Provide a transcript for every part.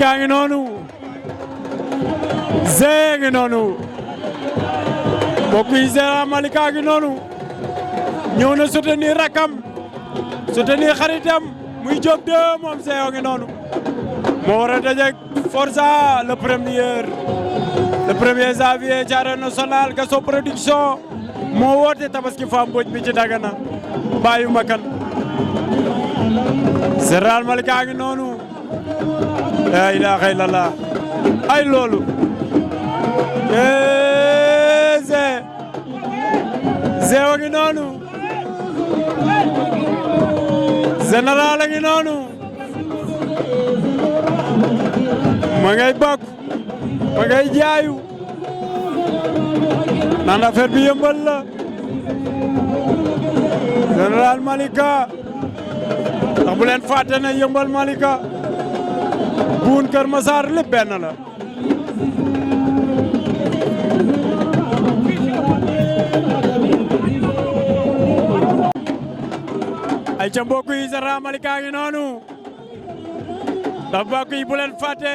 Malika ngi noonu Zé ngi noonu mbokk yi Général Malika ngi noonu ñëw na soutenir rakam soutenir xaritam muy Diop 2 moom Zé ngi noonu moo war a dajeek Forza le premier janvier ci Arène Nationale Gaston Production moo woote Tabaski Fam Mbodj bi ci Dagana bàyyu makan Général Malika ngi noonu la ilaha illallah ay loolu Zé wa ngi noonu Général a ngi noonu ma ngay bokk ma ngay jaayu naan affaire bi yëmbal la Général Malika ndax bu leen fàtte ne yëmbal Malika buun Kër Massar lépp benn la ay ca mbokk yi Général Malika ngi noonu ndax mbokk yi bu leen fàtte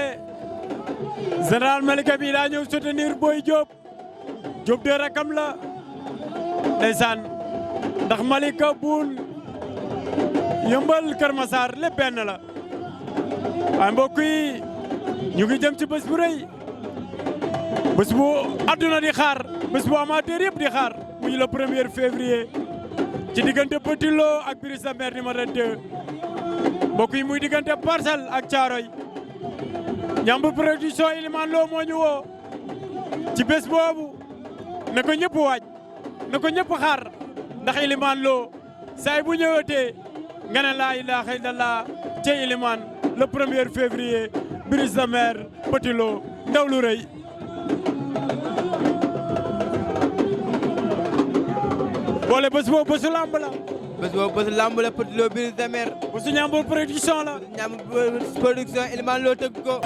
Général Malika bi daa ñëw soutenir Boy Diop Diop de rakam la ndeysaan ndax Malika buun yëmbal Kër Massar lépp benn la waaye mbokk yi ñu ngi jëm ci bés bu rëy bés bu adduna di xaar bés bu amateur yëpp di xaar muy le 1er février ci diggante Petit Lo ak Brise de Mer numéro 2 mbokk yi muy diggante Parcelles ak Thiaroye Ndiambour Production Elimane Lo moo ñu woo ci bés boobu na ko ñëpp waaj na ko ñëpp xaar ndax Elimane Lo saay bu ñëwatee nga ne laa ilaaha illallah ci Elimane le 1er février Brise de Mer Petit Lo ndaw lu rëy boole bés boobu bésu lamb la. bés boobu bésu lamb la Petit Lo Brise de Mer. bésu Ndiambour Production la. Ndiambour Production Elimane Lo tëgg ko.